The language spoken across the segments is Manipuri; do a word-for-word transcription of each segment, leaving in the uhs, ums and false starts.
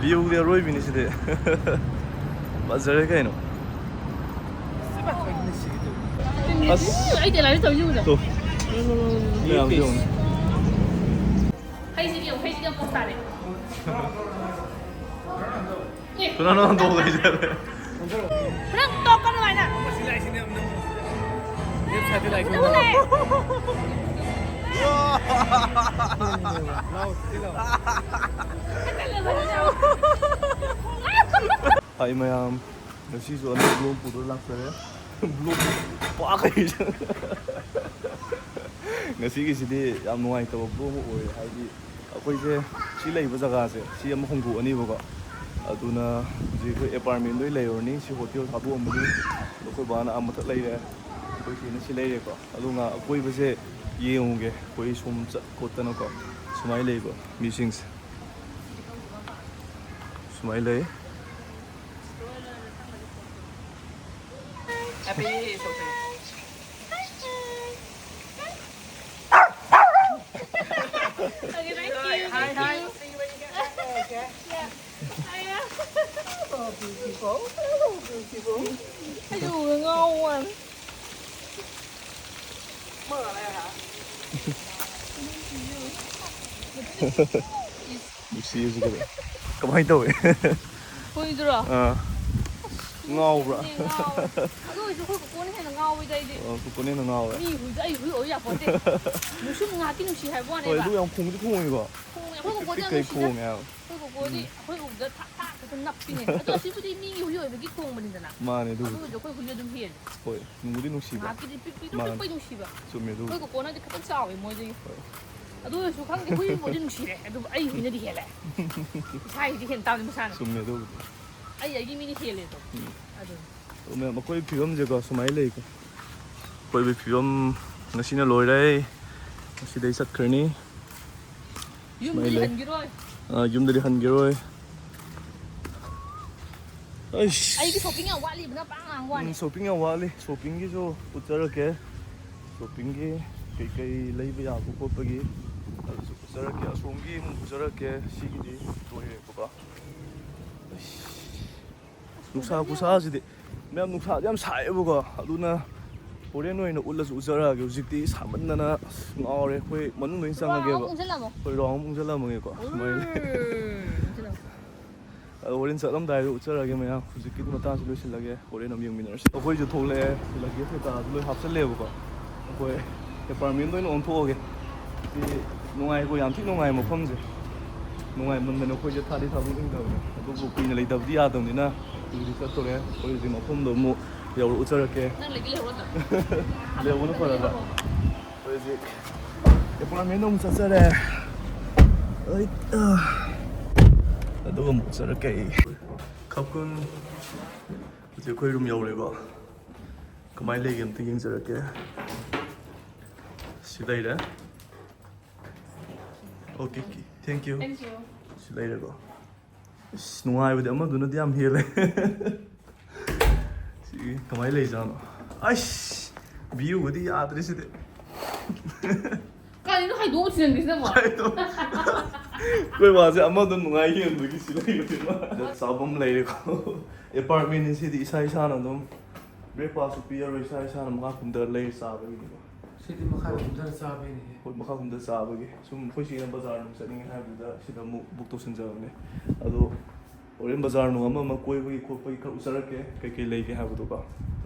Viewꯗꯤ ꯑꯔꯣꯏꯕꯤꯅꯤ ꯁꯤꯗꯤ꯫ ꯐꯖꯔꯦ ꯀꯩꯅꯣ꯫ ꯑꯁ꯫ ꯑꯩ ꯇꯦꯂꯥꯏꯁꯦ ꯇꯧꯔꯤ ꯎꯗ꯫ ꯇꯣ꯫ ꯃꯌꯥꯝꯁꯦ ꯌꯦꯡꯉꯨꯅꯦ꯫ ꯍꯩꯁꯤꯗꯤ ꯌꯦꯡꯉꯨ, ꯍꯩꯁꯤꯗꯤ ꯌꯥꯝ ꯄꯣꯁ ꯇꯥꯔꯦ꯫ ꯀꯅꯥꯅꯣ ꯍꯟꯗꯣꯛ ꯂꯩꯖꯔꯦ꯫ ꯈꯔ ꯇꯣꯛꯀꯅꯨ ꯍꯥꯏꯅ꯫ ꯂꯦꯞ ꯁꯥꯏꯗꯇ ꯂꯥꯛꯏꯁꯤ꯫ ꯎꯗꯦ꯫ ꯍꯥꯏ ꯃꯌꯥꯝ, ꯉꯁꯤꯁꯨ ꯑꯅꯧꯕ vlog ꯄꯨꯗꯨꯅ ꯂꯥꯛꯆꯔꯦ꯫ Vlog ꯄꯥꯛ ꯀꯩ꯫ ꯉꯁꯤꯒꯤꯁꯤꯗꯤ ꯌꯥꯝ ꯅꯨꯡꯉꯥꯏꯇꯕ vlog ꯑꯃ ꯑꯣꯏꯔꯦ, ꯍꯥꯏꯗꯤ ꯑꯩꯈꯣꯏꯁꯦ ꯁꯤ ꯂꯩꯕ ꯖꯒꯥꯁꯦ ꯁꯤ ꯑꯃ ꯍꯣꯡꯗꯣꯛꯑꯅꯤꯕꯀꯣ꯫ ꯑꯗꯨꯅ ꯍꯧꯖꯤꯛ ꯑꯩꯈꯣꯏ apartmentꯗ ꯑꯣꯏꯅ ꯂꯩꯔꯨꯔꯅꯤ꯫ ꯁꯤ hotel ꯊꯥꯗꯣꯛꯑꯝꯕꯅꯤ꯫ ꯑꯗꯣ ꯑꯩꯈꯣꯏ ꯕꯥꯅ ꯑꯥ ꯃꯊꯛ ꯂꯩꯔꯦ, ꯑꯩꯈꯣꯏ ꯆꯦꯅ ꯁꯤ ꯂꯩꯔꯦꯀꯣ꯫ ꯑꯗꯣ ꯉꯥ ꯑꯀꯣꯏꯕꯁꯦ ꯌꯦꯡꯉꯨꯒꯦ, ꯑꯩꯈꯣꯏ ꯁꯣꯝ ꯆꯠ ꯈꯣꯠꯇꯅꯀꯣ ꯁꯨꯃꯥꯏꯅ ꯂꯩꯕ ꯃꯤꯁꯤꯡꯁꯦ꯫ ꯁꯨꯃꯥꯏꯅ ꯂꯩ꯫ Okay, thank you. Hi, hi. See you when you get back. Okay. Yeah. Hiya. Oh, beautiful. Oh, beautiful. ꯑꯩꯁꯨ ꯎꯕꯗ ꯉꯥꯎꯕ ꯋꯥꯅꯤ꯫ ꯅꯨꯡꯁꯤꯌꯦ ꯁꯤ ꯀꯩꯅꯣ꯫ ꯀꯃꯥꯏꯅ ꯇꯧꯋꯦ? ꯍꯨꯏꯗꯨꯔꯣ? ꯑꯥ꯫ ꯉꯥꯎꯕ꯭ꯔꯥ? ꯅꯨꯡꯁꯤꯕꯅꯦ, ꯉꯥꯎꯋꯦ꯫ ꯑꯗꯨ ꯑꯣꯏꯔꯁꯨ ꯑꯩꯈꯣꯏ ꯀꯣꯀꯣꯅ ꯍꯦꯟꯅ ꯉꯥꯎꯋꯤꯗ ꯑꯩꯗꯤ꯫ ꯑꯣ, ꯀꯣꯀꯣꯅ ꯍꯦꯟꯅ ꯉꯥꯎꯋꯦ꯫ ꯃꯤ ꯍꯨꯏꯗ ꯑꯩ ꯍꯨꯏ ꯑꯣꯏ ꯌꯥꯄꯣꯟꯇꯦ꯫ ꯅꯨꯡꯁꯨ ꯉꯥꯏꯍꯥꯛꯀꯤ ꯅꯨꯡꯁꯤ ꯍꯥꯏꯕ ꯍꯣꯏ, ꯋꯥꯅꯦꯕ꯫ ꯑꯗꯨ ꯌꯥꯝ ꯈꯣꯡꯗꯤ ꯈꯣꯡꯉꯤꯀꯣ꯫ ꯈꯣꯡꯉꯦ꯫ ꯑꯩꯈꯣꯏ ꯀꯣꯀꯣꯗꯤ ꯌꯥꯝ ꯄꯤꯛ ꯀꯩ ꯅꯨꯡꯁꯤꯗ꯫ ꯈꯣꯡꯉꯦ ꯍꯥꯏꯕ꯫ ꯑꯩꯈꯣꯏ ꯀꯣꯀꯣꯗꯤ ꯑꯩꯈꯣꯏ ꯎꯕꯗ ꯊꯥꯛ ꯊꯥꯛ ꯈꯛꯇ ꯅꯞꯄꯤꯅꯦ꯫ ꯑꯗꯣ ꯑꯁꯤꯕꯨꯗꯤ ꯃꯤꯒꯤ ꯍꯨꯏ ꯑꯣꯏꯕꯒꯤ ꯈꯣꯡꯕꯅꯤꯗꯅ꯫ ꯃꯥꯅꯦ, ꯑꯗꯨ ꯑꯗꯨꯕꯨꯗꯤ꯫ ꯑꯣꯏꯔꯁꯨ ꯑꯩꯈꯣꯏ ꯍꯨꯏꯅ ꯑꯗꯨꯝ ꯍꯦꯜꯂꯦ꯫ ꯍꯣꯏ, ꯅꯨꯡꯕꯨꯗꯤ ꯅꯨꯡꯁꯤꯕ꯫ ꯉꯥꯏꯍꯥꯛꯀꯤꯗꯤ ꯄꯤꯛ ꯄꯤꯛꯇ꯭ꯔꯨ ꯃꯥꯅꯦ꯫ ꯄꯤꯛꯄꯩ ꯅꯨꯡꯁꯤꯕ꯫ ꯆꯨꯝꯃꯦ ꯑꯗꯨꯕꯨꯗꯤ꯫ ꯑꯩꯈꯣꯏ ꯀꯣꯀꯣꯅꯗꯤ ꯈꯤꯇꯪ ꯆꯥꯎꯋꯦ ꯃꯣꯏꯗꯒꯤ꯫ ꯍꯣꯏ꯫ ꯑꯗꯨ ꯑꯣꯏꯔꯁꯨ ꯈꯪꯗꯦ, ꯍꯨꯏꯕꯨꯗꯤ ꯅꯨꯡꯁꯤꯔꯦ꯫ ꯑꯗꯨꯕꯨ ꯑꯩ ꯍꯨꯏꯅꯗꯤ ꯍꯦꯜꯂꯦ꯫ ꯏꯁꯥꯒꯤꯗꯤ ꯍꯦꯟ ꯇꯥꯕꯅꯤ ꯃꯁꯥꯅ꯫ ꯆꯨꯝꯃꯦ ꯑꯗꯨꯕꯨꯗꯤ꯫ ꯑꯩ ꯑꯩꯒꯤ ꯃꯤꯅ ꯍꯦꯜꯂꯦ ꯑꯗꯣ꯫ ꯑꯗꯨꯅꯤ꯫ ꯑꯗꯣ ꯃꯌꯥꯝ, ꯑꯩꯈꯣꯏ ꯐꯤꯕꯝꯁꯦꯀꯣ ꯁꯨꯃꯥꯏꯅ ꯂꯩꯀꯣ꯫ ꯑꯀꯣꯏꯕꯒꯤ ꯐꯤꯕꯝ ꯉꯁꯤꯅ ꯂꯣꯏꯔꯦ꯫ ꯉꯁꯤꯗꯩ ꯆꯠꯈ꯭ꯔꯅꯤ꯫ ꯌꯨꯝꯗꯗꯤ ꯂꯩ꯫ ꯍꯟꯈꯤꯔꯣꯏ꯫ ꯑꯥ, ꯌꯨꯝꯗꯗꯤ ꯍꯟꯈꯤꯔꯣꯏ꯫ ꯑꯩꯁ꯫ ꯑꯩꯒꯤ shopping ꯌꯥꯝ ꯋꯥꯠꯂꯤꯕꯅ ꯄꯥꯛ ꯉꯥꯡꯕ ꯋꯥꯅꯤ꯫ ꯎꯝ, shopping ꯌꯥꯝ ꯋꯥꯠꯂꯤ꯫ Shoppingꯒꯤꯁꯨ ꯎꯠꯆꯔꯛꯀꯦ꯫ Shoppingꯒꯤ ꯀꯩꯀꯩ ꯂꯩꯕ ꯌꯥꯕ ꯈꯣꯠꯄꯒꯤ ꯑꯗꯨꯁꯨ ꯎꯠꯆꯔꯛꯀꯦ꯫ ꯑꯁꯣꯝꯒꯤ ꯑꯃꯨꯛ ꯎꯠꯆꯔꯛꯀꯦ꯫ ꯁꯤꯒꯤꯗꯤ ꯂꯣꯏꯔꯦꯕꯀꯣ꯫ ꯅꯨꯡꯁꯥ ꯈꯨꯁꯥꯁꯤꯗꯤ, ꯃꯌꯥꯝ ꯅꯨꯡꯁꯥꯗꯤ ꯌꯥꯝ ꯁꯥꯏꯌꯦꯕꯀꯣ꯫ ꯑꯗꯨꯅ ꯍꯣꯔꯦꯟ ꯑꯣꯏꯅ ꯎꯠꯂꯁꯨ ꯎꯠꯆꯔꯛꯑꯒꯦ꯫ ꯍꯧꯖꯤꯛꯇꯤ ꯁꯥꯃꯟꯗꯅ ꯑꯁ ꯉꯥꯎꯔꯦ꯫ ꯑꯩꯈꯣꯏ ꯃꯅꯨꯡꯗ ꯑꯣꯏꯅ ꯆꯪꯉꯒꯦꯕ꯫ ꯑꯃꯨꯛ ꯆꯪꯁꯤꯜꯂꯝꯃꯣ꯫ ꯑꯩꯈꯣꯏ ꯔꯥꯎꯟ ꯑꯃꯨꯛ ꯆꯪꯁꯤꯜꯂꯝꯃꯒꯦꯀꯣ꯫ ꯁꯨꯃꯥꯏꯅ꯫ ꯎꯝ, ꯆꯪꯁꯤꯜꯂꯝꯃꯣ꯫ ꯑꯗꯣ ꯍꯣꯔꯦꯟ ꯆꯠꯂꯝꯗꯥꯏꯗ ꯎꯠꯆꯔꯛꯑꯒꯦ ꯃꯌꯥꯝ꯫ ꯍꯧꯖꯤꯛꯀꯤꯗꯤ ꯃꯇꯥꯡꯁꯤ ꯂꯣꯏꯁꯤꯜꯂꯒꯦ꯫ ꯍꯣꯔꯦꯟ ꯑꯃꯨꯛ ꯌꯦꯡꯃꯤꯟꯅꯔꯁꯤ꯫ ꯑꯩꯈꯣꯏꯁꯨ ꯊꯣꯛꯂꯛꯑꯦ꯫ ꯂꯒꯦꯖ ꯀꯩꯀꯥꯁꯨ ꯂꯣꯏ ꯍꯥꯞꯆꯜꯂꯦꯕꯀꯣ꯫ ꯑꯩꯈꯣꯏ ꯑꯦꯄꯥꯔꯠꯃꯦꯟꯗ ꯑꯣꯏꯅ ꯑꯣꯟꯊꯣꯛꯑꯒꯦ꯫ ꯁꯤ ꯅꯨꯡꯉꯥꯏꯀꯣ, ꯌꯥꯝ ꯊꯤ ꯅꯨꯡꯉꯥꯏ ꯃꯐꯝꯁꯦ꯫ ꯅꯨꯡꯉꯥꯏꯃꯟꯗꯅ ꯑꯩꯈꯣꯏꯁꯦ ꯊꯥꯗꯤ ꯊꯥꯗꯣꯛꯅꯤꯡꯗꯕꯅꯦ꯫ ꯑꯗꯨꯕꯨ ꯀꯨꯏꯅ ꯂꯩꯇꯕꯗꯤ ꯌꯥꯗꯕꯅꯤꯅ ꯀꯨꯏꯅ ꯆꯠꯇꯣꯔꯦ꯫ ꯑꯩꯈꯣꯏ ꯍꯧꯖꯤꯛ ꯃꯐꯝꯗꯣ ꯑꯃꯨꯛ ꯌꯧꯔꯛꯎ ꯆꯠꯂꯛꯀꯦ꯫ ꯅꯪ ꯂꯩꯒꯦ ꯂꯩꯍꯧꯔꯣ ꯑꯗꯨꯝ꯫ ꯂꯩꯍꯧꯕꯅ ꯐꯔꯗ꯭ꯔꯥ? ꯑꯩꯈꯣꯏ ꯍꯧꯖꯤꯛ ꯑꯦꯄꯥꯔꯠꯃꯦꯟꯗ ꯑꯃꯨꯛ ꯆꯠꯆꯔꯦ꯫ ꯑꯩ, ꯑ, ꯑꯗꯨꯒ ꯑꯃꯨꯛ ꯆꯠꯂꯛꯀꯦ ꯑꯩ꯫ ꯈꯞꯀꯨꯟ꯫ ꯍꯧꯖꯤꯛ ꯑꯩꯈꯣꯏ ꯔꯨꯝ ꯌꯧꯔꯦꯀꯣ꯫ ꯀꯃꯥꯏꯅ ꯂꯩꯒꯦ ꯑꯝꯇ ꯌꯦꯡꯖꯔꯛꯀꯦ꯫ ꯁꯤ ꯂꯩꯔꯦ꯫ Okay, thank you. Thank you. ꯁꯤ ꯂꯩꯔꯦꯀꯣ꯫ ꯑꯁ, ꯅꯨꯡꯉꯥꯏꯕꯗꯤ ꯑꯃꯗꯨꯅꯗꯤ ꯌꯥꯝ ꯍꯦꯜꯂꯦ꯫ ꯁꯤ ꯀꯃꯥꯏꯅ ꯂꯩꯖꯥꯠꯅꯣ? ꯑꯩꯁ, ꯚ꯭ꯌꯨꯒꯗꯤ ꯌꯥꯗ꯭ꯔꯦ ꯁꯤꯗꯤ꯫ ꯀꯔꯤꯅꯣ ꯍꯥꯏꯗꯣꯛꯑꯣ ꯁꯤꯖꯟꯒꯤꯁꯤꯅ ꯑꯃꯨꯛ? ꯑꯩꯈꯣꯏ ꯋꯥꯁꯦ ꯑꯃꯗꯣ ꯅꯨꯡꯉꯥꯏ ꯌꯦꯡꯕꯒꯤ ꯁꯤ ꯂꯩꯕꯅꯦꯕ꯫ ꯆꯥꯐꯝ ꯂꯩꯔꯦꯀꯣ꯫ ꯑꯦꯄꯥꯔꯠꯃꯦꯟꯅꯤ ꯁꯤꯗꯤ, ꯏꯁꯥ ꯏꯁꯥꯅ ꯑꯗꯨꯝ ꯕ꯭ꯔꯦꯛꯐꯥꯁꯁꯨ ꯄꯤꯔꯔꯣꯏ, ꯏꯁꯥ ꯏꯁꯥꯅ ꯃꯈꯥ ꯀꯨꯝꯊꯔ ꯂꯩꯔ ꯆꯥꯕꯒꯤꯅꯤꯀꯣ꯫ ꯁꯤꯗꯤ ꯃꯈꯥ ꯀꯨꯝꯊꯔ ꯆꯥꯕꯩꯅꯦ꯫ ꯍꯣꯏ, ꯃꯈꯥ ꯀꯨꯝꯊꯔ ꯆꯥꯕꯒꯤ꯫ ꯁꯨꯝ ꯑꯩꯈꯣꯏ ꯆꯦꯅ ꯕꯖꯥꯔ ꯅꯨꯡ ꯆꯠꯅꯤꯡꯉꯦ ꯍꯥꯏꯕꯗꯨꯗ ꯁꯤꯗ ꯑꯃꯨꯛ ꯕꯨꯛ ꯇꯧꯁꯤꯟꯖꯕꯅꯦ꯫ ꯑꯗꯣ ꯍꯣꯔꯦꯟ ꯕꯖꯥꯔ ꯅꯨꯡ ꯑꯃ ꯑꯃ ꯀꯣꯏꯕꯒꯤ ꯈꯣꯠꯄꯒꯤ ꯈꯔ ꯎꯠꯆꯔꯛꯀꯦ, ꯀꯩꯀꯩ ꯂꯩꯒꯦ ꯍꯥꯏꯕꯗꯨꯀꯣ꯫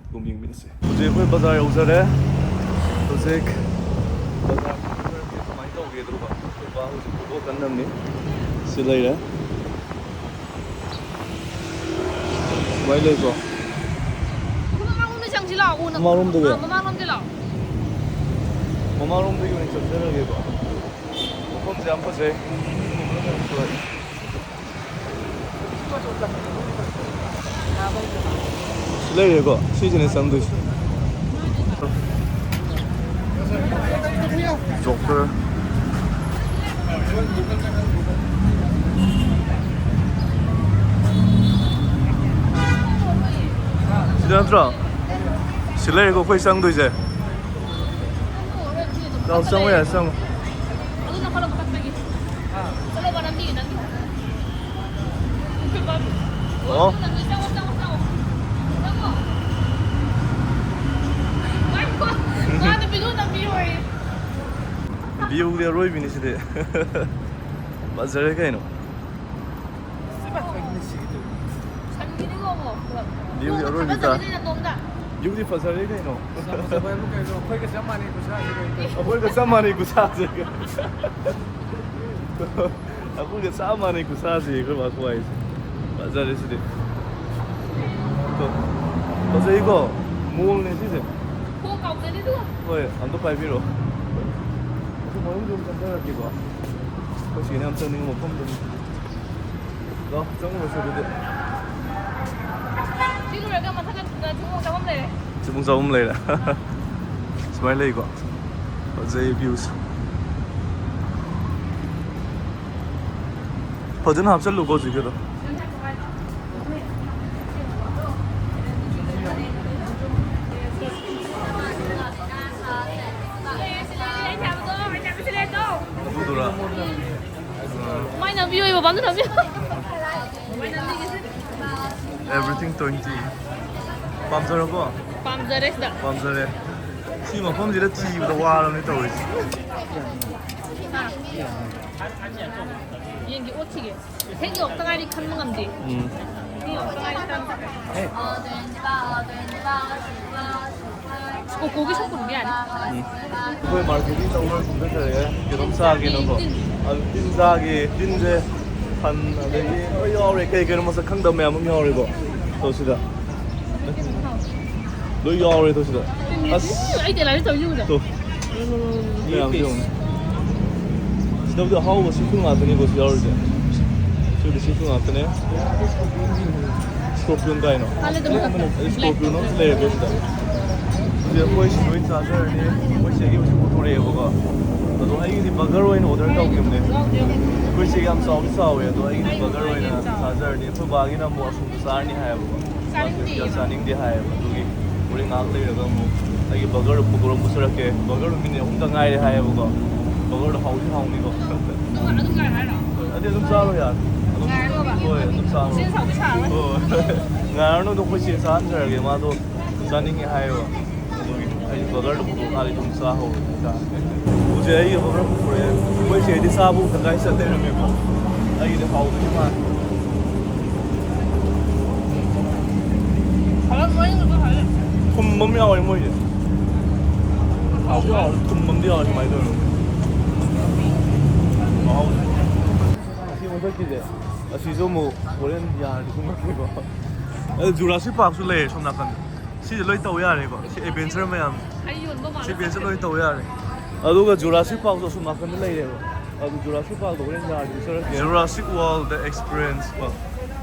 ꯑꯗꯨꯝ ꯌꯦꯡꯃꯤꯟꯅꯁꯦ꯫ ꯍꯧꯖꯤꯛ ꯑꯩꯈꯣꯏ ꯕꯖꯥꯔ ꯌꯧꯖꯔꯦ꯫ ꯍꯧꯖꯤꯛ ꯕꯖꯥꯔ ꯀꯃꯥꯏꯅ ꯇꯧꯒꯦ ꯑꯗꯨꯒ ꯑꯩꯈꯣꯏ ꯕꯥ ꯍꯧꯖꯤꯛ ꯐꯣꯇꯣ ꯀꯟꯅ ꯅꯝꯃꯤ꯫ ꯁꯤ ꯂꯩꯔꯦ꯫ ꯁꯨꯃꯥꯏꯅ ꯂꯩꯀꯣ꯫ ꯃꯃꯥꯡꯂꯣꯝꯗ ꯆꯪꯁꯤ ꯂꯥꯛꯑꯣ, ꯎꯅ꯫ ꯃꯃꯥꯡꯂꯣꯝꯗꯒꯤ? ꯑꯥ, ꯃꯃꯥꯡꯂꯣꯝꯗ ꯂꯥꯛꯑꯣ꯫ ꯃꯃꯥꯡꯂꯣꯝꯗꯒꯤ ꯑꯣꯏꯅ ꯆꯠꯆꯔꯒꯦꯀꯣ꯫ ꯃꯐꯝꯁꯦ ꯌꯥꯝ ꯐꯖꯩ꯫ ꯂꯩꯔꯦꯀꯣ, ꯁꯤꯁꯤꯅꯦ ꯆꯪꯗꯣꯏꯁꯦ꯫ ꯖꯣꯀꯔ꯫ ꯁꯤꯗ ꯅꯠꯇ꯭ꯔꯣ? ꯁꯤ ꯂꯩꯔꯦꯀꯣ ꯑꯩꯈꯣꯏ ꯆꯪꯗꯣꯏꯁꯦ꯫ ꯂꯥꯎ, ꯆꯪꯉꯣ ꯌꯥꯔꯦ, ꯆꯪꯉꯣ꯫ ꯑꯗꯨꯅ ꯈꯔ ꯃꯊꯛꯇꯒꯤ꯫ ꯆꯠꯂꯣꯕ, ꯅꯪꯒꯤ, ꯅꯪꯒꯤ꯫ ꯑꯣ꯫ ꯅꯪꯒꯤ, ꯆꯪꯉꯣ, ꯆꯪꯉꯣ, ꯆꯪꯉꯣ꯫ ꯌꯧꯗꯤ ꯑꯔꯣꯏꯕꯤꯅꯤ ꯁꯤꯗꯤ꯫ ꯐꯖꯔꯦ ꯀꯩꯅꯣ꯫ ꯚ꯭ꯌꯨꯗꯤ ꯑꯔꯣꯏꯕꯤ ꯇꯥ꯫ ꯚ꯭ꯌꯨꯗꯤ ꯐꯖꯔꯦ ꯀꯩꯅꯣ꯫ ꯑꯩꯈꯣꯏꯒ ꯆꯞ ꯃꯥꯟꯅꯩ ꯈꯨꯁꯥꯁꯦ꯫ ꯑꯩꯈꯣꯏꯒ ꯆꯞ ꯃꯥꯟꯅꯩ ꯈꯨꯁꯥꯁꯦ꯫ ꯑꯩꯈꯣꯏꯒ ꯆꯞ ꯃꯥꯟꯅꯩ ꯈꯨꯁꯥꯁꯦ ꯑꯩꯈꯣꯏ ꯃꯥ ꯈꯨꯍꯥꯏꯁꯦ꯫ ꯐꯖꯔꯦ ꯁꯤꯗꯤ꯫ ꯐꯖꯩꯀꯣ? ꯃꯣꯜꯅꯦ ꯁꯤꯁꯦ꯫ ꯍꯣꯏ, ꯑꯝꯇ ꯄꯥꯏꯕꯤꯔꯣ꯫ ꯑꯩꯁꯨ ꯃꯅꯨꯡꯗ ꯑꯃꯨꯛ ꯆꯪꯊꯔꯛꯀꯦꯀꯣ꯫ ꯑꯩꯈꯣꯏ ꯆꯦꯅ ꯌꯥꯝ ꯆꯪꯅꯤꯡꯕ ꯃꯐꯝꯗꯨꯅꯤ꯫ ꯂꯥꯎ, ꯆꯪꯉꯨꯔꯁꯦ ꯑꯗꯨꯗꯤ꯫ ꯁꯤ ꯂꯣꯏꯔꯒ ꯃꯊꯛꯇ ꯊꯨꯝꯃꯣꯛ ꯆꯥꯐꯝ ꯂꯩꯔꯦ꯫ ꯊꯨꯝꯃꯣꯛ ꯆꯥꯐꯝ ꯂꯩꯔꯦ꯫ ꯁꯨꯃꯥꯏꯅ ꯂꯩꯀꯣ꯫ ꯐꯖꯩ ꯚ꯭ꯌꯨꯁꯦ꯫ ꯐꯖꯅ ꯍꯥꯞꯆꯜꯂꯨꯀꯣ ꯍꯧꯖꯤꯛꯀꯤꯗꯣ꯫ ꯑꯗꯨꯗꯨꯔꯥ? ꯃꯥꯏ ꯅꯝꯕꯤꯌꯣ, ꯕꯕꯥ ꯑꯝꯇ ꯅꯝꯕꯤꯌꯣ꯫ Everything twenty꯫ ꯄꯥꯝꯖꯔꯕꯣ? ꯄꯥꯝꯖꯔꯦ ꯁꯤꯗ꯫ ꯄꯥꯝꯖꯔꯦ꯫ ꯁꯤ ꯃꯐꯝꯁꯤꯗ ꯊꯤꯕꯗ ꯋꯥꯔꯕꯅꯤ ꯇꯧꯔꯤꯁꯦ꯫ ꯌꯦꯡꯒꯦ, ꯑꯣꯠꯈꯤꯒꯦ꯫ ꯍꯦꯛ ꯌꯧꯔꯛꯇ ꯉꯥꯏꯔꯤ ꯈꯟꯕ ꯉꯝꯗꯦ꯫ ꯎꯝ꯫ ꯍꯦꯛ ꯌꯧꯔꯛꯇ ꯉꯥꯏꯔꯤ ꯈꯟꯕ꯫ ꯀꯣꯀꯣꯒꯤ ꯁꯨꯝ ꯄꯨꯔꯛ ꯌꯥꯅꯤ꯫ ꯎꯝ꯫ ꯑꯩꯈꯣꯏ ꯃꯥꯔꯀꯦꯠꯀꯤ ꯇꯧꯔ ꯁꯤꯗ ꯂꯩꯔꯦ꯫ ꯀꯩꯅꯣꯝ ꯆꯥꯒꯦꯅꯀꯣ꯫ ꯇꯤꯟ꯫ ꯑꯗꯨ ꯇꯤꯟ ꯆꯥꯒꯦ꯫ ꯇꯤꯟꯁꯦ ꯊꯟ ꯑꯗꯒꯤ ꯂꯣꯏ ꯌꯥꯎꯔꯦ꯫ ꯀꯩ ꯀꯩꯅꯣ ꯃꯁꯛ ꯈꯪꯗꯕ ꯃꯌꯥꯝ ꯑꯃ ꯌꯥꯎꯔꯦꯀꯣ꯫ ꯇꯧ ꯁꯤꯗ꯫ ꯂꯣꯏ ꯌꯥꯎꯔꯦ ꯇꯧ ꯁꯤꯗ꯫ ꯑꯁ꯫ ꯑꯩ ꯇꯦꯂꯥꯏꯁꯦ ꯇꯧꯔꯤꯁꯦ ꯎꯗ꯫ ꯇꯣ꯫ ꯃꯌꯥꯝꯁꯦ ꯌꯦꯡꯉꯨ꯫ ꯁꯤꯗꯕꯨꯗꯤ ꯑꯍꯥꯎꯕ ꯁꯤ ꯐꯨꯗ ꯉꯥꯛꯇꯅꯤꯀꯣ ꯁꯤ ꯌꯥꯎꯔꯤꯁꯦ꯫ ꯁꯤꯕꯨꯗꯤ ꯁꯤ ꯐꯨꯗ ꯉꯥꯛꯇꯅꯦ꯫ Scorpion ꯀꯥꯏꯅꯣ? ꯍꯥꯟꯅꯗꯤ ꯑꯃꯨꯛ ꯑꯗꯩ Scorpion ꯑꯃꯁꯨ ꯂꯩꯔꯦꯀꯣ ꯁꯤꯗ꯫ ꯁꯤꯗꯤ ꯑꯩꯈꯣ ꯁꯤ ꯂꯣꯏ ꯆꯥꯖꯔꯅꯤ꯫ ꯑꯩꯈꯣꯏ ꯆꯦꯒꯤ ꯑꯃꯁꯨ ꯄꯨꯊꯣꯔꯛꯑꯦꯕꯀꯣ꯫ ꯑꯗꯣ ꯑꯩꯒꯤꯗꯤ burger ꯑꯣꯏꯅ order ꯇꯧꯈꯤꯕꯅꯦ꯫ ꯑꯩꯈꯣꯏ ꯆꯦ ꯌꯥꯝ ꯆꯥꯎꯗꯤ ꯆꯥꯎꯋꯦ, ꯑꯗꯣ ꯑꯩꯒꯤꯗꯤ burger ꯑꯣꯏꯅ ꯆꯥꯖꯔꯅꯤ꯫ ꯑꯩꯈꯣꯏ ꯕꯥꯒꯤꯅ ꯑꯃꯨꯛ ꯑꯁꯣꯝꯗ ꯆꯥꯔꯅꯤ ꯍꯥꯏꯌꯦꯕꯀꯣ꯫ ꯃꯥꯁꯨ ꯆꯥꯅꯤꯡꯗꯦ꯫ ꯀꯌꯥ ꯆꯥꯅꯤꯡꯗꯦ ꯍꯥꯏꯌꯦꯕ꯫ ꯑꯗꯨꯒꯤ ꯍꯣꯔꯦꯟ ꯉꯥꯏꯍꯥꯛ ꯂꯩꯔꯒ ꯑꯃꯨꯛ ꯑꯩꯒꯤ burger ꯗꯣ ꯄꯨꯊꯣꯔꯛꯑ ꯄꯨꯖꯔꯛꯀꯦ꯫ Burger ꯗꯣ minute ꯑꯍꯨꯝꯇ ꯉꯥꯏꯔꯦ ꯍꯥꯏꯌꯦꯕꯀꯣ꯫ Burger ꯗꯣ ꯍꯥꯎꯗꯤ ꯍꯥꯎꯅꯤꯀꯣ꯫ ꯑꯗꯨꯝ ꯉꯥꯏꯔꯣ ꯍꯥꯏꯔꯣ? ꯑꯗꯨꯗꯤ ꯑꯗꯨꯝ ꯆꯥꯔꯣ ꯌꯥꯔꯦ꯫ ꯑꯗꯨꯝ ꯉꯥꯏꯔꯣꯕ꯫ ꯍꯣꯏ, ꯑꯗꯨꯝ ꯆꯥꯔꯣ꯫ ꯆꯦꯟ ꯁꯥꯎꯗꯤ ꯁꯥꯔꯣꯏ꯫ ꯍꯣꯏ꯫ ꯉꯥꯏꯔꯅꯨ, ꯑꯗꯣ ꯑꯩꯈꯣꯏ ꯆꯦ ꯆꯥꯍꯟꯖꯔꯒꯦ꯫ ꯃꯥꯗꯣ ꯆꯥꯅꯤꯡꯉꯦ ꯍꯥꯏꯌꯦꯕ꯫ ꯑꯗꯨꯒꯤ ꯑꯩ burger ꯗꯣ ꯄꯨꯊꯣꯛꯑꯀꯥꯟꯗ ꯑꯗꯨꯝ ꯆꯥꯍꯧꯔꯒꯦ ꯍꯥꯏꯇꯥꯔꯦ꯫ ꯁꯦ ꯑꯩꯒꯤ ꯈꯔ ꯄꯨꯔꯛꯑꯦ꯫ ꯃꯣꯏ ꯁꯤꯗꯩꯗꯤ ꯆꯥꯕ ꯇꯪꯈꯥꯏ ꯆꯠ ꯂꯩꯔꯝꯃꯦꯀꯣ꯫ ꯑꯩꯒꯤꯗꯤ ꯍꯥꯎꯗꯣꯏ ꯃꯥꯜꯂꯦ꯫ ꯊꯨꯝꯕ ꯑꯃ ꯌꯥꯎꯋꯦ ꯃꯣꯏꯁꯦ꯫ ꯍꯥꯎꯗꯤ ꯍꯥꯎꯋꯦ, ꯊꯨꯝꯕ ꯑꯃꯗꯤ ꯌꯥꯎꯋꯦ꯫ ꯀꯃꯥꯏꯅ ꯇꯧꯔꯤꯅꯣ? ꯃꯍꯥꯎ꯫ ꯑꯁꯤ ꯃꯊꯛꯀꯤꯁꯦ, ꯑꯁꯤꯁꯨ ꯑꯃꯨꯛ ꯍꯣꯔꯦꯟ ꯌꯥꯔꯗꯤ ꯀꯨꯝꯃꯛꯀꯦꯀꯣ꯫ ꯑꯗꯨ ꯖꯨꯔꯥꯁꯤꯛ ꯄꯥꯔꯛꯁꯨ ꯂꯩꯔꯦ ꯁꯣꯝ ꯅꯥꯀꯟꯗ꯫ ꯁꯤꯁꯦ ꯂꯣꯏ ꯇꯧ ꯌꯥꯔꯦꯀꯣ꯫ ꯁꯤ ꯑꯦꯗꯚꯦꯟꯆꯔ ꯃꯌꯥꯝ꯫ ꯑꯩ ꯌꯣꯟꯕ ꯃꯥꯜꯂꯦ꯫ ꯁꯤ ꯑꯦꯗꯚꯦꯟꯆꯔ ꯂꯣꯏ ꯇꯧ ꯌꯥꯔꯦ꯫ ꯑꯗꯨꯒ ꯖꯨꯔꯥꯁꯤꯛ ꯄꯥꯔꯛꯁꯨ ꯑꯁꯣꯝ ꯅꯥꯀꯟꯗ ꯂꯩꯔꯦꯕ꯫ ꯑꯗꯨ ꯖꯨꯔꯥꯁꯤꯛ ꯄꯥꯔꯛꯇꯣ ꯍꯣꯔꯦꯟ ꯌꯥꯔꯗꯤ ꯆꯠꯂꯛꯀꯦ꯫ ꯖꯨꯔꯥꯁꯤꯛ ꯋꯥꯔꯜꯗ ꯑꯦꯛꯁꯄꯤꯔꯤꯌꯦꯟꯁ ꯀꯣ꯫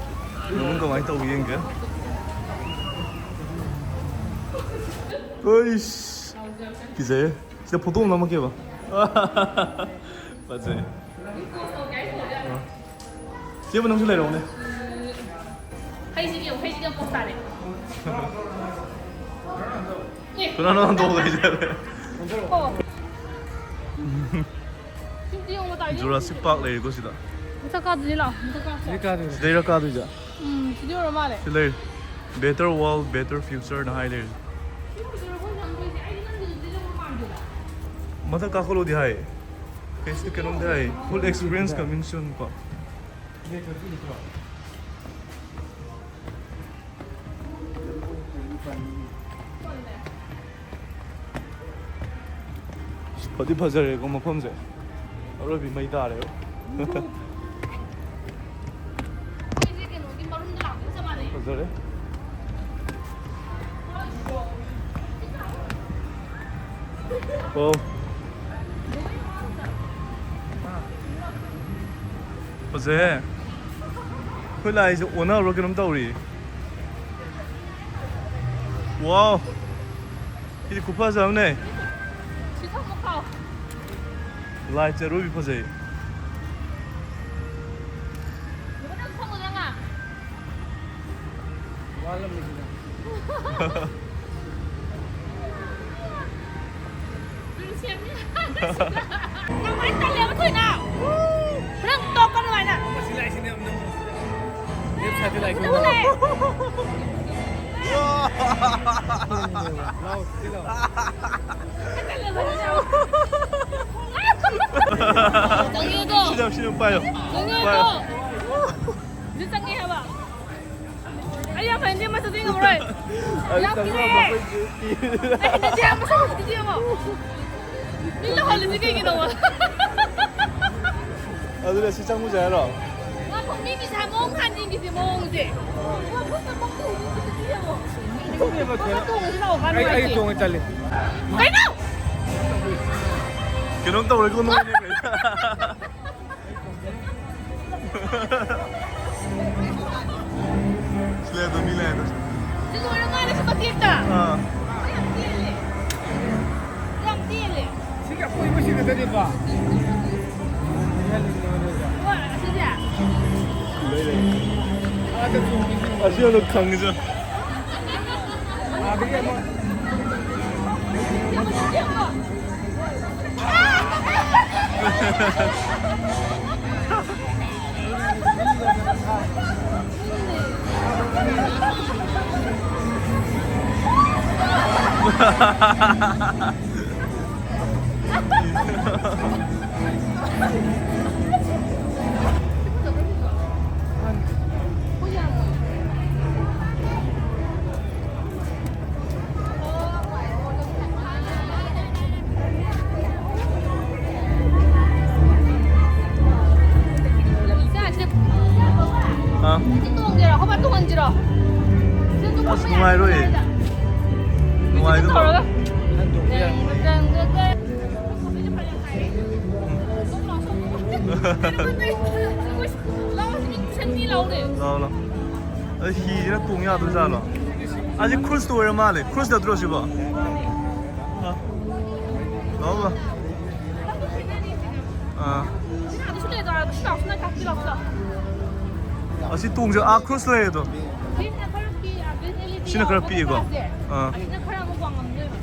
ꯃꯅꯨꯡ ꯀꯃꯥꯏꯅ ꯇꯧꯒꯦ ꯌꯦꯡꯒꯦ꯫ ꯑꯩꯁ꯫ ꯀꯤꯖꯩꯌꯦ꯫ ꯁꯤꯗ ꯐꯣꯇꯣ ꯑꯃ ꯅꯝꯃꯛꯀꯦꯕ꯫ ꯐꯖꯩ꯫ ꯆꯦ ꯃꯅꯨꯡꯁꯨ ꯂꯩꯔꯛꯎꯅꯦ꯫ ꯍꯩꯁꯤꯗꯤ ꯌꯦꯡꯉꯨ, ꯍꯩꯁꯤꯗꯤ ꯌꯥꯝ ꯄꯣꯁ ꯇꯥꯔꯦ꯫ ꯀꯅꯥꯅꯣ ꯍꯟꯗꯣꯛꯑꯒ ꯍꯩꯁꯦ? ꯑꯣ꯫ ꯁꯤꯗꯤ ꯌꯦꯡꯉꯨ, ꯇꯥꯏ꯫ ꯖꯨꯔꯥꯁꯤꯛ ꯄꯥꯔꯛ ꯂꯩꯔꯦꯀꯣ ꯁꯤꯗ꯫ ꯃꯊꯛ ꯀꯥꯗꯣꯏꯅꯤ, ꯂꯥꯛꯑꯣ꯫ ꯃꯊꯛ ꯀꯥꯁꯦ꯫ ꯁꯤꯗꯩꯔ ꯀꯥꯗꯣꯏꯁꯦ? ꯎꯝ, ꯁꯤꯗꯤ ꯑꯣꯏꯔ ꯃꯥꯜꯂꯦ꯫ ꯁꯤ ꯂꯩꯔꯦ꯫ Better world, better future ꯅ ꯍꯥꯏ ꯂꯩꯔꯦ꯫ ꯁꯤ ꯑꯣꯏꯗꯣꯏꯔꯣ ꯑꯩꯈꯣꯏ ꯆꯪꯗꯣꯏꯁꯦ? ꯑꯩꯗꯤ ꯅꯪꯒꯤꯗꯨꯗꯤ ꯆꯪꯕ ꯃꯥꯟꯗꯦꯗ꯫ ꯃꯊꯛ ꯀꯥꯈꯠꯂꯣꯗꯤ ꯍꯥꯏ꯫ ꯀꯩꯁꯨ ꯀꯩꯅꯣꯝꯗꯤ ꯍꯥꯏ꯫ Full experience coming soon ꯀꯣ꯫ ꯐꯗꯤ ꯐꯖꯔꯦꯀꯣ ꯃꯐꯝꯁꯦ꯫ ꯑꯔꯣꯏꯕꯤ ꯃꯩ ꯇꯥꯔꯦꯕ꯫ ꯑꯩꯈꯣꯏꯁꯦ ꯀꯩꯅꯣꯒꯤ ꯃꯔꯨꯝꯗ ꯂꯥꯛꯄꯒ ꯆꯞ ꯃꯥꯟꯅꯩ꯫ ꯐꯖꯔꯦ꯫ ꯋꯥꯎ꯫ ꯐꯖꯩꯍꯦ꯫ ꯑꯩꯈꯣꯏ ꯂꯥꯏꯁꯦ ꯑꯣꯟꯅꯕ꯭ꯔꯥ ꯀꯩꯅꯣꯝ ꯇꯧꯔꯤ꯫ ꯋꯥꯎ꯫ ꯁꯤꯗꯤ ꯈꯨꯐꯖ ꯑꯃꯅꯦ꯫ ꯁꯤ ꯊꯝꯃꯣ ꯈꯥꯎ꯫ ꯂꯥꯏꯠꯁꯦ ꯑꯔꯣꯏꯕꯤ ꯐꯖꯩ꯫ ꯅꯪ ꯊꯝꯃꯣ ꯅꯪ꯫ ꯋꯥꯠꯂꯝꯃꯤꯁꯤꯅ꯫ ꯅꯪ ꯃꯥꯏ ꯇꯜꯂꯦꯕ ꯊꯣꯏꯅ꯫ ꯅꯪ ꯇꯣꯛꯀꯅꯨ ꯍꯥꯏꯅ꯫ ꯃꯁꯤ ꯂꯥꯏꯁꯤꯅꯦ ꯌꯥꯝ ꯅꯝꯃꯨ꯫ ꯂꯦꯞ ꯁꯥꯏꯠꯇ ꯂꯥꯏꯁꯤꯅꯦ꯫ ꯇꯜꯂꯦꯕ ꯊꯣꯏꯅ꯫ ꯆꯪꯉꯦꯗꯣ꯫ ꯁꯤꯗ, ꯁꯤꯗ ꯄꯥꯏꯌꯣ꯫ ꯆꯪꯉꯦꯗꯣ꯫ ꯄꯥꯏꯌꯣ꯫ ꯍꯧꯖꯤꯛ ꯆꯪꯉꯦ ꯍꯥꯏꯕ꯫ ꯑꯩ ꯌꯥꯝ ꯐꯩ, ꯅꯦꯝꯃ ꯆꯠꯄ ꯉꯝꯃꯔꯣꯏ꯫ ꯑꯗꯨ ꯌꯥꯝ ꯆꯪꯉꯣ, ꯀꯤꯔꯦ꯫ ꯃꯈꯣꯏ ꯀꯤ-, ꯀꯤ-, ꯑꯩ ꯍꯩꯅꯗꯦ ꯍꯥꯏꯕ, ꯃꯁꯛ ꯐꯖꯗꯦ ꯌꯦꯡꯉꯣ꯫ ꯃꯤ ꯂꯧꯍꯜꯂꯤꯁꯦ ꯀꯩꯒꯤꯅꯣꯕ? ꯑꯗꯨꯅ ꯁꯤ ꯆꯪꯉꯨꯁꯦ ꯍꯥꯏꯔꯣ? ꯉꯥꯏꯈꯣ, ꯃꯤ ꯄꯩꯁꯥ ꯃꯑꯣꯡ ꯃꯥꯟ ꯌꯦꯡꯈꯤꯁꯦ, ꯃꯑꯣꯡꯁꯦ꯫ ꯃꯈꯣꯡ ꯇꯣꯡꯉꯁꯤ ꯂꯥꯛꯑꯣ, ꯀꯥꯟꯅ ꯑꯩ, ꯑꯩ ꯅꯨꯡꯉꯥꯏꯇꯦ꯫ ꯇꯣꯡꯉ ꯆꯠꯂꯤ꯫ ꯀꯩꯅꯣ? ꯀꯩꯅꯣꯝ ꯇꯧꯔꯦꯀꯣ, ꯅꯣꯏꯅꯦ꯫ ꯁꯤ ꯂꯩ ꯑꯗꯣ, ꯃꯤ ꯂꯩ ꯑꯗꯣ꯫ ꯁꯤ ꯂꯣꯏꯔ ꯃꯥꯜꯂꯦ ꯁꯤ ꯃꯇꯦꯛꯇ꯫ ꯑꯥ꯫ ꯌꯥꯝ ꯇꯦꯜꯂꯦ꯫ ꯌꯥꯝ ꯇꯦꯜꯂꯦ꯫ ꯁꯤꯒꯤ ꯑꯀꯣꯏꯕꯁꯤ ꯈꯛꯇꯅꯤꯀꯣ꯫ ꯍꯣꯏ, ꯑꯁꯤꯁꯦ꯫ ꯂꯩ, ꯂꯩ꯫ ꯑꯥꯗ ꯆꯣꯡꯉꯤꯁꯤ꯫ ꯑꯁꯤ ꯑꯗꯨꯝ ꯈꯪꯉꯤꯁꯦ꯫ ꯑꯥꯗꯒꯤ ꯑꯃ꯫ ꯑꯥ꯫ ꯁꯤ ꯇꯣꯡꯁꯤꯔꯣ? ꯑꯩꯈꯣꯏ ꯕꯥ ꯇꯣꯡꯍꯟꯁꯤꯔꯣ? ꯁꯤ ꯑꯗꯨꯝ ꯑꯁ, ꯐꯝꯕ ꯌꯥꯅꯤ ꯅꯨꯡꯉꯥꯏꯔꯣꯏ꯫ ꯀꯗꯥꯏꯗ? ꯅꯨꯡꯉꯥꯏꯗꯧꯕ꯫ ꯇꯧꯔꯒ꯫ ꯅꯪ ꯇꯣꯡꯕ ꯌꯥꯅꯤ꯫ ꯗꯪ, ꯗꯪ, ꯗꯪ, ꯗꯪ꯫ ꯂꯥꯎ, ꯃꯤ ꯁꯟꯅꯤ ꯂꯥꯎꯔꯦ꯫ ꯂꯥꯎ, ꯂꯥꯎ꯫ ꯑꯗ ꯍꯤꯁꯤꯅ ꯇꯣꯡ ꯌꯥꯗꯣꯏꯖꯥꯠꯂꯣ? ꯑꯁꯤ cruise ꯇꯣ ꯑꯣꯏꯔ ꯃꯥꯜꯂꯦ꯫ Cruise ꯅꯠꯇ꯭ꯔꯣ ꯁꯤꯕꯣ? ꯑ꯫ ꯂꯥꯎ, ꯂꯥꯎ꯫ ꯑꯥ꯫ ꯑꯗꯨꯁꯨ ꯂꯩꯗꯣ, ꯑꯗꯨꯁꯨ ꯂꯥꯎ, ꯁꯤꯅ ꯇꯥꯛꯄꯤ ꯂꯥꯎ, ꯁꯤꯗ꯫ ꯑꯁꯤ ꯇꯣꯡꯁꯦ, ꯑꯥ, cruise ꯂꯩꯌꯦ ꯑꯗꯣ꯫ ꯁꯤꯅ ꯈꯔ ꯄꯤꯛꯑꯦ, ꯑꯗꯨ L E D ꯁꯤꯅ ꯈꯔ ꯌꯥꯎꯕ ꯄꯤꯛꯑꯦꯀꯣ? ꯃꯆꯥꯁꯦ꯫ ꯑꯥ꯫ ꯑꯁꯤꯅ ꯈꯔ ꯑꯃꯨꯛ ꯋꯥꯡꯉꯝꯗꯣꯏꯕ꯫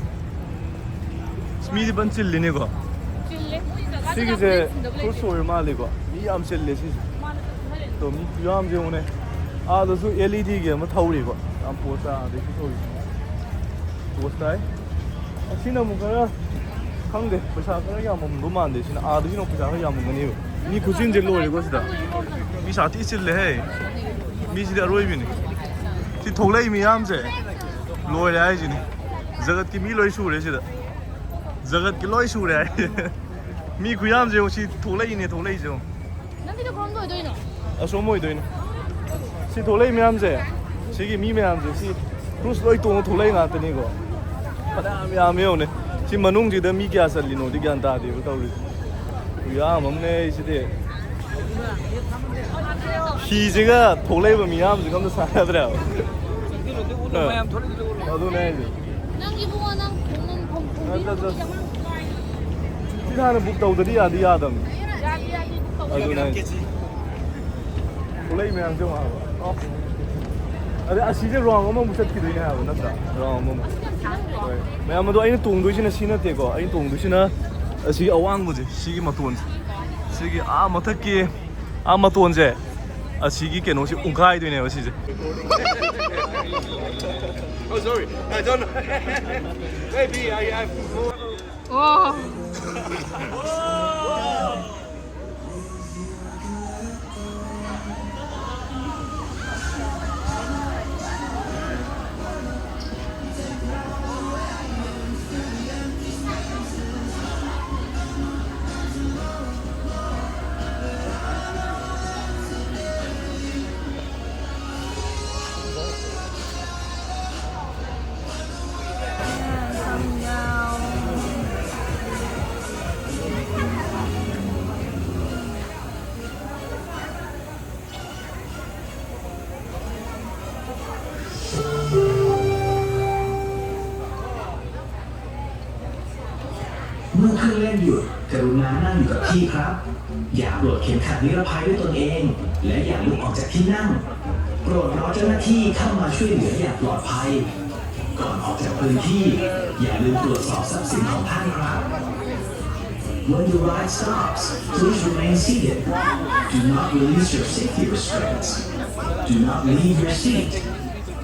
ꯑꯁ, ꯃꯤꯗꯤ ꯐꯖꯅ ꯆꯤꯜꯂꯤꯅꯦꯀꯣ꯫ ꯆꯤꯜꯂꯦ꯫ ꯃꯣꯏ ꯖꯒꯥꯁꯨ ꯌꯥꯝ ꯁꯤꯒꯤꯁꯦ ꯆꯤꯟꯗꯕ ꯂꯩꯇꯦ꯫ Cruise ꯑꯣꯏꯔ ꯃꯥꯜꯂꯦꯀꯣ꯫ ꯃꯤ ꯌꯥꯝ ꯆꯤꯜꯂꯦ ꯁꯤꯁꯦ꯫ ꯃꯥꯅ ꯆꯠꯄ ꯈꯔ ꯂꯩ꯫ ꯑꯗꯣ ꯃꯤ ꯈꯨꯌꯥꯝꯁꯦ ꯌꯦꯡꯉꯨꯅꯦ꯫ ꯑꯥꯗꯁꯨ L E D ꯒꯤ ꯑꯃ ꯊꯧꯔꯤꯀꯣ꯫ ꯌꯥꯝ ꯄꯣꯁ ꯇꯥꯏ ꯑꯥꯗꯩꯁꯨ ꯊꯧꯔꯤ꯫ ꯄꯣꯁ ꯇꯥꯏ꯫ ꯑꯁꯤꯅ ꯑꯃꯨꯛ ꯈꯔ ꯈꯪꯗꯦ, ꯄꯩꯁꯥ ꯈꯔ ꯌꯥꯝꯃꯝꯗꯧ ꯃꯥꯟꯗꯦ꯫ ꯁꯤꯅ ꯑꯥꯗꯒꯤꯅ ꯄꯩꯁꯥ ꯈꯔ ꯌꯥꯝꯃꯝꯒꯅꯦꯕ꯫ ꯃꯤ ꯈꯨꯆꯤꯟꯁꯦ ꯂꯣꯏꯔꯦꯀꯣ ꯁꯤꯗ꯫ ꯃꯤ ꯁꯥꯊꯤ ꯆꯤꯜꯂꯦꯍꯦ꯫ ꯃꯤꯁꯤꯗꯤ ꯑꯔꯣꯏꯕꯤꯅꯤ꯫ ꯁꯤ ꯊꯣꯛꯂꯛꯏ ꯃꯤꯌꯥꯝꯁꯦ ꯂꯣꯏꯔꯦ ꯍꯥꯏꯁꯤꯅꯤ꯫ ꯖꯒꯠꯀꯤ ꯃꯤ ꯂꯣꯏ ꯁꯨꯔꯦ ꯁꯤꯗ꯫ ꯖꯒꯠꯀꯤ ꯂꯣꯏ ꯁꯨꯔꯦ ꯍꯥꯏ꯫ ꯃꯤ ꯈꯨꯌꯥꯝꯁꯦ ꯌꯦꯡꯉꯨ꯫ ꯁꯤ ꯊꯣꯛꯂꯛꯏꯅꯦ, ꯊꯣꯛꯂꯛꯏꯁꯦ ꯌꯦꯡꯉꯨ꯫ ꯅꯪꯒꯤꯗꯣ ꯀꯔꯣꯝꯗ ꯑꯣꯏꯗꯣꯏꯅꯣ? ꯑꯁꯣꯝ ꯑꯣꯏꯗꯣꯏꯅꯦ꯫ ꯁꯤ ꯊꯣꯛꯂꯛꯏ ꯃꯌꯥꯝꯁꯦ, ꯁꯤꯒꯤ ꯃꯤ ꯃꯌꯥꯝꯁꯦ, ꯁꯤ ꯀ꯭ꯔꯨꯁ ꯂꯣꯏ ꯇꯣꯡꯉ ꯊꯣꯛꯂꯛꯏ ꯉꯥꯛꯇꯅꯤꯀꯣ꯫ ꯐꯅꯌꯥꯝ ꯌꯥꯝꯃꯦ ꯌꯦꯡꯉꯨꯅꯦ꯫ ꯁꯤ ꯃꯅꯨꯡꯁꯤꯗ ꯃꯤ ꯀꯌꯥ ꯆꯜꯂꯤꯅꯣꯗꯤ ꯒ꯭ꯌꯥꯟ ꯇꯥꯗꯦꯕ ꯇꯧꯔꯤꯁꯦ꯫ ꯈꯨꯌꯥꯝ ꯑꯃꯅꯦ ꯁꯤꯗꯤ꯫ ꯍꯤꯁꯤꯒ ꯊꯣꯛꯂꯛꯏꯕ ꯃꯤꯌꯥꯝꯁꯤꯒ ꯑꯝꯇ ꯁꯥꯟꯅꯗ꯭ꯔꯦꯕ꯫ ꯃꯌꯥꯝ ꯊꯣꯛꯂꯛꯏꯗꯨ꯫ ꯑꯗꯨꯅꯦ ꯍꯥꯏꯁꯦ꯫ ꯅꯪ ꯏꯕꯨꯡꯉꯣ, ꯅꯪ ꯈꯣꯡ-, ꯈꯣꯡ-, ꯈꯣꯡꯕꯤꯅ ꯑꯁ, ꯑꯁ, ꯑꯁ꯫ ꯁꯤ ꯍꯥꯟꯅ ꯕꯨꯛ ꯇꯧꯗꯗꯤ ꯌꯥꯗꯤ ꯌꯥꯗꯕꯅꯤ꯫ ꯌꯥꯗꯦ, ꯌꯥꯗꯦ, ꯕꯨꯛ ꯇꯧꯗꯗꯤ꯫ ꯑꯗꯨꯅꯦ ꯍꯥꯏꯁꯦ꯫ ꯊꯣꯛꯂꯛꯏ ꯃꯌꯥꯝꯁꯦ ꯌꯦꯡꯉꯣ ꯍꯥꯏꯕ꯫ ꯑꯣ꯫ ꯑꯗꯩ ꯑꯁꯤꯁꯦ ꯔꯥꯎꯟ ꯑꯃꯃꯨꯛ ꯆꯠꯈꯤꯗꯣꯏꯅꯦ ꯍꯥꯏꯕ ꯅꯠꯇ꯭ꯔꯥ? ꯔꯥꯎꯟ ꯑꯃꯃꯨꯛ꯫ ꯍꯣꯏ꯫ ꯃꯌꯥꯝ ꯑꯗꯣ ꯑꯩꯅ ꯇꯣꯡꯗꯣꯏꯁꯤꯅ ꯁꯤ ꯅꯠꯇꯦꯀꯣ꯫ ꯑꯩꯅ ꯇꯣꯡꯗꯣꯏꯁꯤꯅ ꯑꯁꯤꯒꯤ ꯑꯋꯥꯡꯕꯁꯦ, ꯁꯤꯒꯤ ꯃꯇꯣꯟꯁꯦ꯫ ꯁꯤꯒꯤ ꯑꯥ ꯃꯊꯛꯀꯤ ꯑꯥ ꯃꯇꯣꯟꯁꯦ, ꯑꯁꯤꯒꯤ ꯀꯩꯅꯣꯁꯦ ꯎꯪꯈꯥꯏꯗꯣꯏꯅꯦꯕ ꯁꯤꯁꯦ꯫ Oh, sorry. I don't know. Maybe I have more. ꯑꯣ꯫เมื่อเครื่องเล่นหยุด กรุณานั่งอยู่กับที่ครับ อย่าปลดเข็มขัดนิรภัยด้วยตนเอง และอย่าลุกออกจากที่นั่ง โปรดรอเจ้าหน้าที่เข้ามาช่วยเหลืออย่างปลอดภัย ก่อนออกจากพื้นที่ อย่าลืมตรวจสอบทรัพย์สินของท่านครับ When the ride stops, please remain seated. Do not release your safety restraints. Do not leave your seat.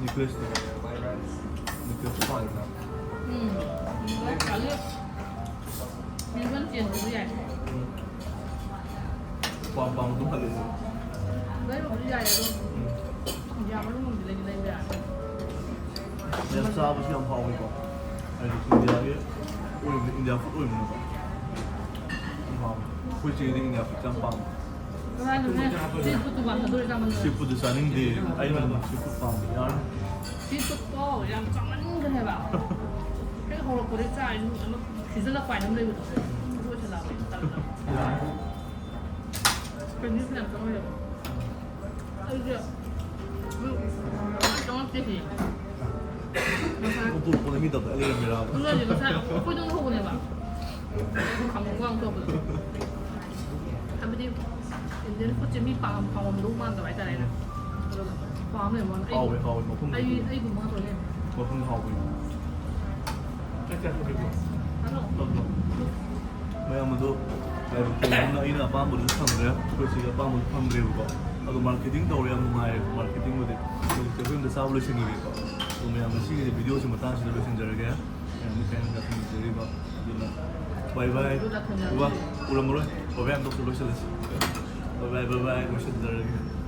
Nicholas. Nicholas ꯄꯥꯝꯃꯤꯅ꯫ ꯎꯝ꯫ ꯃꯤꯉꯣꯟ ꯆꯦꯟꯕꯁꯨ ꯌꯥꯏ꯫ ꯄꯥꯝ ꯄꯥꯝꯕ ꯑꯗꯨꯝ ꯍꯜꯂꯛꯑꯦ꯫ ꯂꯩꯕꯕꯨꯗꯤ ꯌꯥꯏ ꯑꯗꯣ꯫ ꯎꯝ꯫ ꯏꯟꯗꯤꯌꯥ ꯃꯅꯨꯡ ꯑꯃꯗꯤ ꯂꯩꯗꯤ ꯂꯩꯕ ꯌꯥꯔꯦ꯫ ꯌꯥꯝ ꯆꯥꯕꯁꯨ ꯌꯥꯝ ꯍꯥꯎꯋꯤꯀꯣ꯫ ꯍꯥꯏꯗꯤ ꯏꯟꯗꯤꯌꯥꯒꯤ ꯑꯣꯏꯕ, ꯏꯟꯗꯤꯌꯥ ꯐꯨꯗ ꯑꯣꯏꯕꯅꯤꯅꯀꯣ꯫ ꯌꯥꯝ ꯍꯥꯎꯋꯤ꯫ ꯑꯩꯈꯣꯏ ꯆꯦꯗꯤ ꯏꯟꯗꯤꯌꯥ ꯐꯨꯗ ꯌꯥꯝ ꯄꯥꯝꯃꯤ꯫ ꯀꯃꯥꯏꯅꯅꯦ? ꯁꯤ ꯐꯨꯗ ꯗꯨꯀꯥꯟ ꯊꯥꯗꯣꯛꯏ ꯆꯥꯃꯟꯗꯅ꯫ ꯁꯤ ꯐꯨꯗ ꯆꯥꯅꯤꯡꯗꯦ꯫ ꯑꯩꯅ ꯁꯤ ꯐꯨꯗ ꯄꯥꯝꯃꯤ꯫ ꯌꯥꯔꯅꯤ꯫ ꯁꯤ ꯐꯨꯗꯇꯣ ꯌꯥꯝ ꯆꯥꯃꯟꯈ꯭ꯔꯦꯕ꯫ ꯍꯦꯛ ꯍꯧꯔꯛꯄꯗꯩ ꯆꯥꯔꯤꯁꯤ ꯑꯃ ꯊꯤꯖꯤꯜꯂꯛꯄ ꯍꯥꯏꯅ ꯑꯃ ꯂꯩꯕꯗꯣ꯫ ꯑꯗꯨ ꯑꯣꯏꯁꯜꯂꯛꯑꯕ ꯑꯩ ꯇꯜꯂꯕ꯫ ꯌꯥꯔꯅꯤ꯫ ꯀꯩꯅꯣ ꯐꯅꯌꯥꯝ ꯆꯪꯉꯣꯏꯗꯕ꯫ ꯑꯩꯁꯦ ꯆꯪꯉꯛꯇꯦ ꯁꯤ꯫ ꯉꯁꯥꯏ ꯄꯨꯊꯣꯛꯄꯗ ꯃꯤ ꯇꯞꯇ ꯂꯩꯔꯝꯃꯤꯔꯕ? ꯑꯗꯨꯅꯦ ꯉꯁꯥꯏ ꯑꯩꯈꯣꯏꯗꯪ ꯊꯣꯛꯄꯅꯦꯕ꯫ ꯈꯥꯃꯣꯛ ꯋꯥꯡ ꯊꯣꯛꯄꯗꯣ꯫ ꯍꯥꯏꯕꯗꯤ Indian foodꯁꯦ ꯃꯤ ꯄꯥꯝ-, ꯄꯥꯝꯃꯝꯗꯧ ꯃꯥꯟꯗꯕ ꯍꯥꯏꯇꯥꯔꯦꯅꯦ꯫ ꯑꯗꯨꯒ ꯄꯥꯝ ꯂꯩꯔꯝꯕ ꯋꯥꯅꯤ꯫ ꯑꯩ, ꯍꯥꯎꯋꯦ, ꯍꯥꯎꯋꯦ, ꯃꯐꯝꯗꯨꯗꯤ꯫ ꯑꯩ, ꯑꯩꯒꯨꯝꯕ ꯉꯥꯛꯇ ꯑꯣꯏ ꯂꯩꯔꯝꯃꯦ꯫ ꯃꯐꯝꯗꯨ ꯍꯥꯎꯕꯩ꯫ ꯆꯥꯛ ꯆꯥꯊꯣꯛꯈꯤꯕ꯭ꯔꯣ? ꯆꯥꯊꯣꯛ꯫ ꯆꯥꯊꯣꯛ꯫ ꯃꯌꯥꯝ ꯑꯗꯣ ꯂꯥꯏꯕꯛ ꯊꯤꯕꯅ ꯑꯩꯅ ꯑꯄꯥꯝꯕꯗꯨꯁꯨ ꯐꯪꯗ꯭ꯔꯦ, ꯑꯩꯈꯣꯏ ꯆꯦꯒꯤ ꯑꯄꯥꯝꯕꯗꯨꯁꯨ ꯐꯪꯗ꯭ꯔꯦꯕꯀꯣ꯫ ꯑꯗꯣ marketing ꯇꯧꯔꯦ, ꯌꯥꯝ ꯅꯨꯡꯉꯥꯏꯔꯦ marketingꯕꯨꯗꯤ꯫ ꯍꯧꯖꯤꯛꯇꯤ ꯑꯩꯈꯣꯏ ꯑꯝꯇ ꯆꯥꯕ ꯂꯣꯏꯁꯤꯟꯈꯤꯒꯦꯀꯣ꯫ ꯑꯗꯣ ꯃꯌꯥꯝ ꯉꯁꯤꯒꯤꯗꯤ videoꯁꯤ ꯃꯇꯥꯡꯁꯤꯗ ꯂꯣꯏꯁꯤꯟꯖꯔꯒꯦ꯫ ꯃꯌꯥꯝ ꯃꯤꯠ ꯀꯥꯏꯅ ꯆꯥꯁꯤꯟꯕꯤꯖꯔꯤꯕ꯫ ꯑꯗꯨꯅ bye bye꯫ ꯎꯕ ꯎꯔꯝꯃꯔꯣꯏ꯫ Bye bye ꯑꯝꯇ ꯂꯣꯏꯁꯤꯜꯂꯁꯤ꯫ Bye bye, bye bye, ꯂꯣꯏꯁꯤꯟꯖꯔꯒꯦ꯫